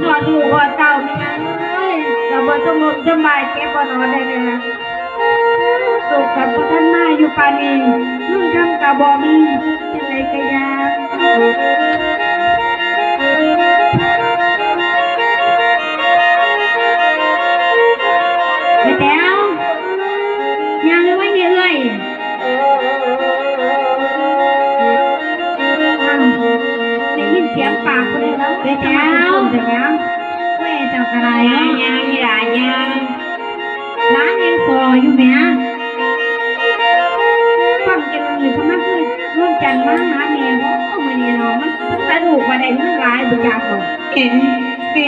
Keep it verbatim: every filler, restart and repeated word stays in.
นอนลูกนอนเต้าแม่เอ้ย ก็บ่สงบสบาย เจ็บบ่นอนได้เลยนะ ลูกก็บ่ทันมาอยู่ปานนี้ เงินคำก็บ่มี จั่งใดก็อย่า แม่แต๋ว ย่างไว้เนี่ยเอื้อย อ้าว ได้ยินเสียงปากผู้ใดแล้ว แม่แต๋ว เป็นหยัง แม่เจ้ากะได้เนาะ ย่าง ย่าง อีหล่าย่าง หลานยังสออยู่แหม ฟังจังอยู่สำนักคือร่วมจันทร์มาหาแม่บ่ มื้อนี้เนาะ มัน มันสะดวกว่าได้เงินหลายบ่จักดอก เอ๊ะ แม่